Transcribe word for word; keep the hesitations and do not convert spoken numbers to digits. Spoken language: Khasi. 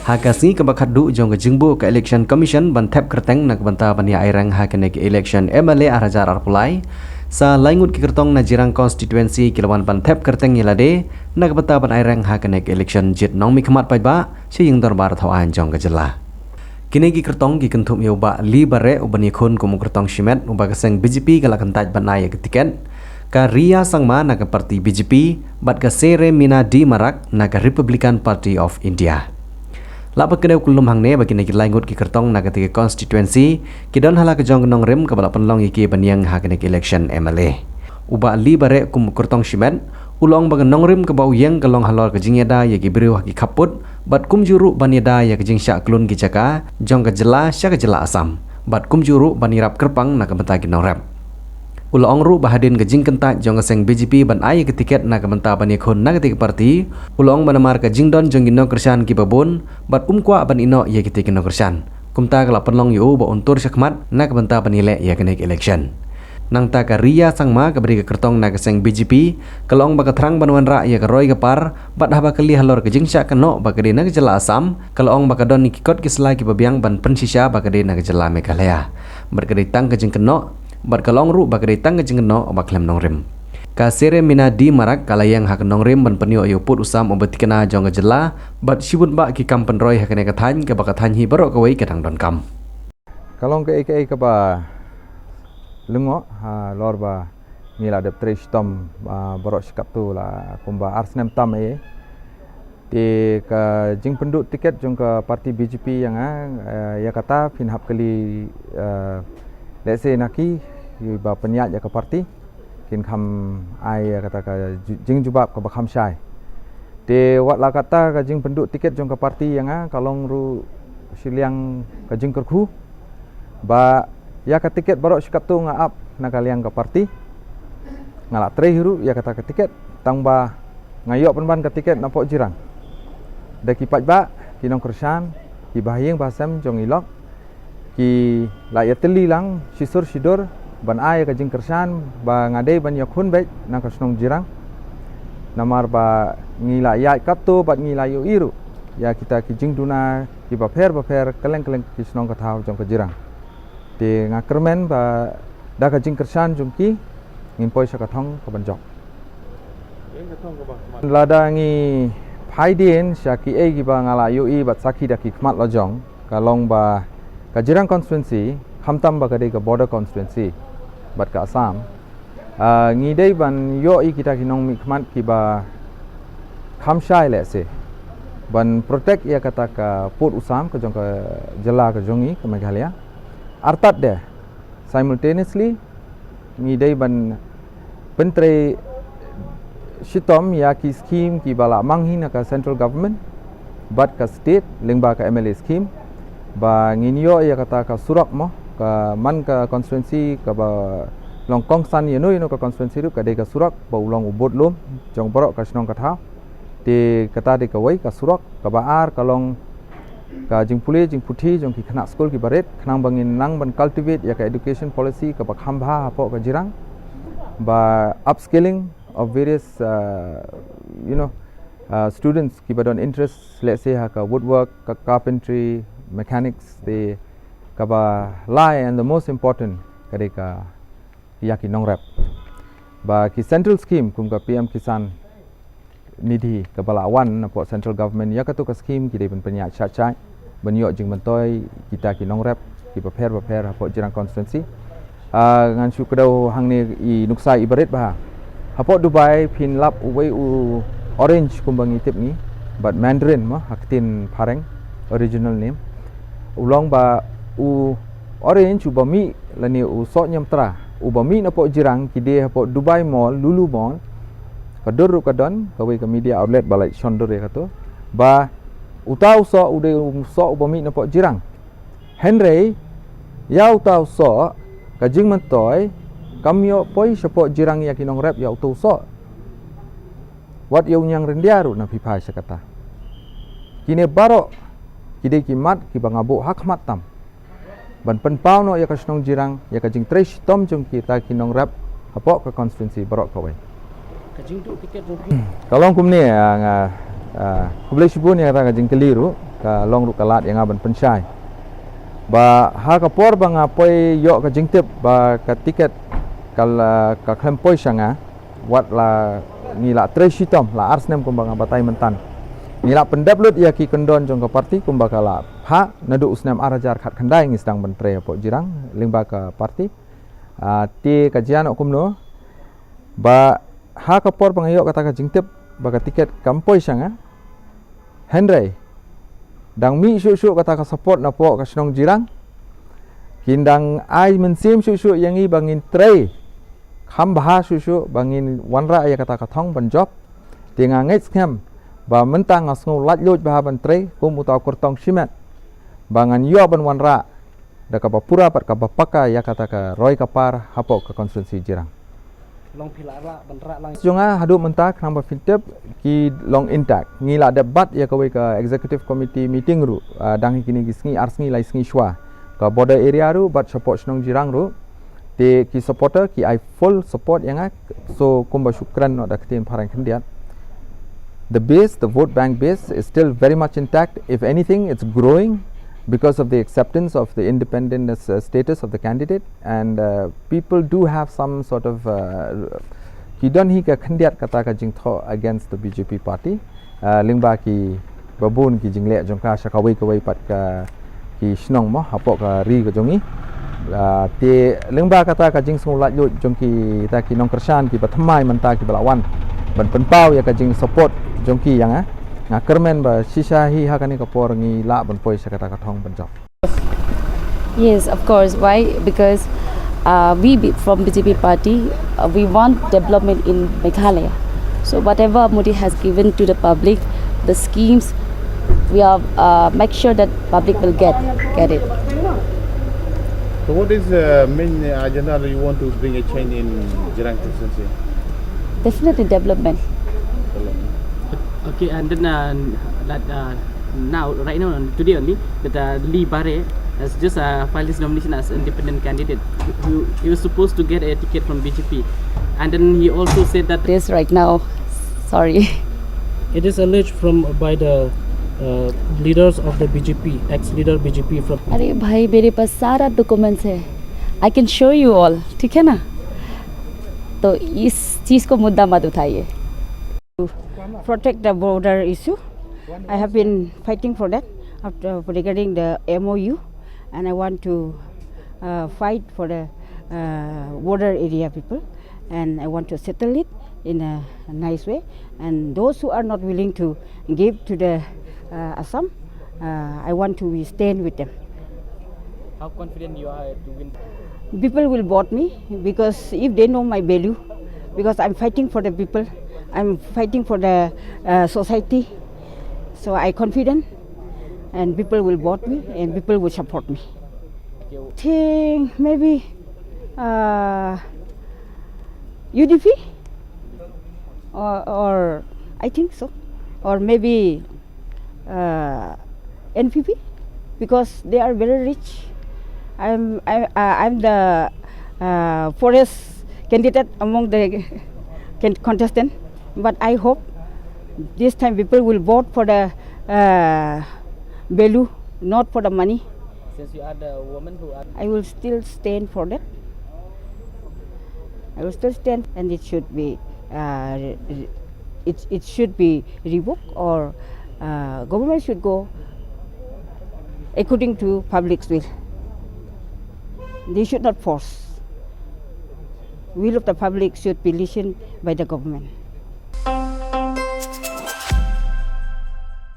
Ha ka sngi kaba khatduh jong ka jingbuh ka Election Commission ban thep kyrteng na ka bynta ban ïa aireng ha kane ka election M L A ar hajar arphew lai, sa laingut ki kyrtong na Jirang Constituency ki la wan ban thep kyrteng ïa lade na ka bynta ban aireng ha kane ka election jied nongmihkhmat paidbah sha ïing dorbar thaw aiñ jong ka jylla. Kine ki kyrtong ki kynthup ïa u Bah Li Bareh uban ïakhun kum u kyrtong shimet uba ka seng B J P ka la kyntait ban ai ïa ka tiket, ka Ria Sangma na ka parti B J P, bad ka Sere Mina D Marak na ka Republican Party of India. La ba kdew kyllum hangne ba kine ki laingut ki kyrtong na kata ka constituency ki don ha la ka jong ka nongrim kaba la pynlong ïa ki ban ïeng ha kane ka election M L A. U Bah Li Bareh kum u kyrtong shimet u la ong ba ka nongrim kaba u ïeng ka long halor ka jingïada ïa ki briew ha ki khappud, bad kumjuh ruh ban ïada ïa ka jingshah kyllun ki jaka jong ka jylla sha ka jylla Assam, bad kumjuh ruh ban ïarap kyrpang na ka bynta ki nongrep. U la ong ruh ba hadien ka jingkyntait jong ka seng B J P ban ai ïa ka tiket na ka bynta ban ïakhun na kata ka parti, u la ong ba namar ka jingdon jong ki nongkyrshan kiba bun, bad um kwah ban ïehnoh ïa kita ki nongkyrshan. Kumta ka la pynlong ïa u ba un tur shakhmat na ka bynta ban ïaleh ïa kane ka election. Nangta ka Ria Sangma kaba dei ka kyrtong na ka seng B J P, ka la ong ba ka thrang ban wanrah ïa ka roi ka par, bad haba kylli halor ka jingshah kynnoh ba ka dei na ka jylla Assam, ka la ong ba ka don ïa ki kot ki sla kiba biang ban pynshisha ba ka dei na ka jylla Meghalaya. Bad ka dei tang ka jingkynnoh, bad ka la ong ruh ba ka dei tang ka jingkynnoh ba khlem nongrim. Ka Sere Mina D Marak ka la ïeng ha ka nongrim ban pynïoh ïa u pud u sam uba thikna jong ka jylla, bad shibun bah ki kam pynroi ha kane ka thaiñ kaba ka thaiñ hi baroh kawei ka dang donkam. Ka long kaei kaei kaba lyngngoh halor ba ngi la dep trei shitom, ah, baroh shi katto la kumba ar snem tam ei. Te ka jingpynduh tiket jong ka parti B J P ïa nga, eh, ïa kata phin hap kylli, eh, lehse na ki, kiba pynïaid ïa ka parti, kin kham ai ïa kata ka ju-, jingjubab kaba kham shai. Te wat la kata ka jingpynduh tiket jong ka parti ïa nga ka long ruh shiliang ka jingkyrkhu ba ïa ka tiket baroh shi katto nga ap na ka liang ka parti. Nga la trei hi ruh ïa kata ka tiket, tang ba nga ïoh pynban ka tiket napoh Jirang. Da ki paidbah, ki nongkyrshan, ki bahaïing bahasem jong i lok, ki la ïatylli lang shisur shidur ban ai ka jingkyrshan ba nga dei ban ïakhun beit na ka shnong Jirang. Namar ba ngi la ïaid katto bad ngi la ïohi ruh ïa kita ki jingduna kiba pher bapher kylleng kylleng ki shnong ka thaw jong ka Jirang. Te nga kyrmen ba da ka jingkyrshan jong ki ngin poi sha ka thong kaban jop. Lada ngi phai dien sha kiei kiba nga la ïohi bad sakhi da ki khmat la jong, ka long ba ka Jirang constituency, khamtam ba ka dei ka border constituency bad ka Assam, ah, ngi dei ban ïoh ïa kita ki nongmihkhmat kiba kham shai lehse ban protect ïa kata ka pud u sam ka jong ka jylla ka jong ngi ka Meghalaya. Artat de, simultaneously ngi dei ban pyntrei shitom ïa ki scheme kiba la mang hi na ka central government bad ka state lyngba ka M L A scheme, ba ngin ïoh ïa kata ka surok mo, ka man ka constituency kaba long kongsan ïano ïano ka constituency ruh ka dei ka surok ba u long u budlum jong baroh ka shnong ka thaw. Te kata dei kawei ka surok, kaba ar ka long ka jingpule jingputhi jong ki khynnah skul kiba rit, khnang ba ngin nang ban cultivate ïa ka education policy kaba kham bha hapoh ka Jirang, ba upskilling of various, uh, you know, uh, students kiba don interest, let's say, ha ka woodwork, ka carpentry, mechanics, te kaba lai and the most important ka dei ka ïa ki nongrep. Ba ki central scheme kum ka P M Kisan Nidhi kaba la wan napoh central government, ïa kato ka scheme ki dei ban pynïaid shai shai ban ïoh jingmyntoi kita ki nongrep kiba pher bapher hapoh Jirang constituency. Ah, ngan shu kdew hangne i nuksa iba rit bha. Hapoh Dubai phin lap uwei u orange kumba ngi tip ngi, bad mandarin mo ha ktien phareng, original name. U long ba u orange uba mih lane u soh niamtra uba mih napoh Jirang ki die hapoh Dubai Mall, Lulu Mall. Ka dur ruh ka don, kawei ka media outlet ba la shon dur ïa kato, ba uta u soh u dei u soh uba mih napoh Jirang. Hynrei ïa uta u soh ka jingmyntoi kam ïoh poi shapoh Jirang ïa ki nongrep ïa uta u soh. Wat ïa u ñiang ryndia ruh na phi phai sha kata. Kine baroh ki dei ki mat kiba nga buh ha khmat tam ban pynpaw noh ïa ka shnong Jirang ïa ka jingtrei shitom jong kita ki nongrep hapoh ka constituency baroh kawei. Ka jingduh tiket jong phi? Ka long kumne, ah, nga Ah, khublei shibun ïa kata ka jingkylli ruh, ka long ruh ka lad ïa nga ban pynshai. Ba ha ka por ba nga poi ïoh ka jingtip ba ka tiket ka la, ka khlem poi sha nga, wat la ngi la trei shitom, la ar snem kumba nga batai myntan. Ngi la pyndep lut ïa ki kyndon jong ka parti kumba ka la phah naduh u snem ar hajar khatkhyndai ngi sdang ban trei hapoh Jirang lyngba ka parti. Ah, te ka jia noh kumno, ba ha ka por ba nga ïoh kata ka jingtip ba ka tiket kam poi sha nga, hynrei dang mih shuh shuh kata ka support napoh ka shnong Jirang. Kin dang ai mynsiem shuh shuh ïa ngi ba ngin trei kham bha shuh shuh ba ngin wanrah ïa kata ka thong ban jop. Te nga ngeit skhem ba mynta nga sngew laitluid bha ban trei kum uta u kyrtong shimet ba ngan ïoh ban wanrah da kaba pura bad kaba paka ïa kata ka roi ka par hapoh ka constituency Jirang. Long phi la rah ban rah lang. Jong nga haduh mynta khnang ba phin tip ki long intact. Ngi la dep bat ïa kawei ka executive committee meeting ruh, ah, dang hi kine ki sngi ar sngi lai sngi shuwa. Ka border area ruh bad shapoh shnong Jirang ruh. Te ki supporter ki ai full support ïa nga, so kumba shu kren noh da ktien phareng khyndiat. The base, the vote bank base is still very much intact. If anything, it's growing because of the acceptance of the independent, uh, status of the candidate, and, uh, people do have some sort of, uh, ki don hi ka khyndiat kata ka jingthoh against the B J P party. Ah, lyngba ki babun ki jingleh jong ka sha kawei kawei pat ka ki shnong mo hapoh ka ri ka jong ngi. Ah, te lyngba kata ka jingsngewlaitluid jong kita ki nongkyrshan kiba thymmai mynta kiba la wan ban pynpaw ïa ka jingsupport jong ki ïa nga. Nga kyrmen ba shisha hi ha kane ka por ngi lah ban poi sha kata ka thong ban jop. Yes, of course. Why? Because, uh, we be, from B J P party, uh, we want development in Meghalaya. So whatever Modi has given to the public, the schemes, we are, uh, make sure that public will get get it. So what is the main agenda that you want to bring a change in Jirang constituency? Definitely development. Okay, and then, uh, that, uh, now, right now, today only, that, uh, Lee Bare has just, uh, filed his nomination as independent candidate. He, he was supposed to get a ticket from B J P, and then he also said that this right now, sorry. It is alleged from, by the, uh, leaders of the B J P, ex-leader B J P from अरे भाई, मेरे पास सारा डॉक्यूमेंट्स है, I can show you all, ठीक है ना? तो इस चीज़ को मुद्दा मत उठाइए। Protect the border issue. I have been fighting for that after, regarding the M O U, and I want to, uh, fight for the, uh, border area people, and I want to settle it in a nice way. And those who are not willing to give to the, uh, Assam, uh, I want to be stand with them. How confident you are to win? People will vote me because if they know my value, because I'm fighting for the people, I'm fighting for the, uh, society. So I confident, and people will vote me, and people will support me. Okay. Think maybe, uh, U D P, or, or I think so, or maybe, uh, N P P, because they are very rich. I'm I, uh, I'm the, uh, poorest candidate among the can- contestant, but I hope this time people will vote for the, uh, value, not for the money. Since you are the woman who are I will still stand for that. I will still stand, and it should be, uh, re- re- it it should be revoked, or, uh, government should go according to public's will. They should not force. Will of the public should be listened by the government.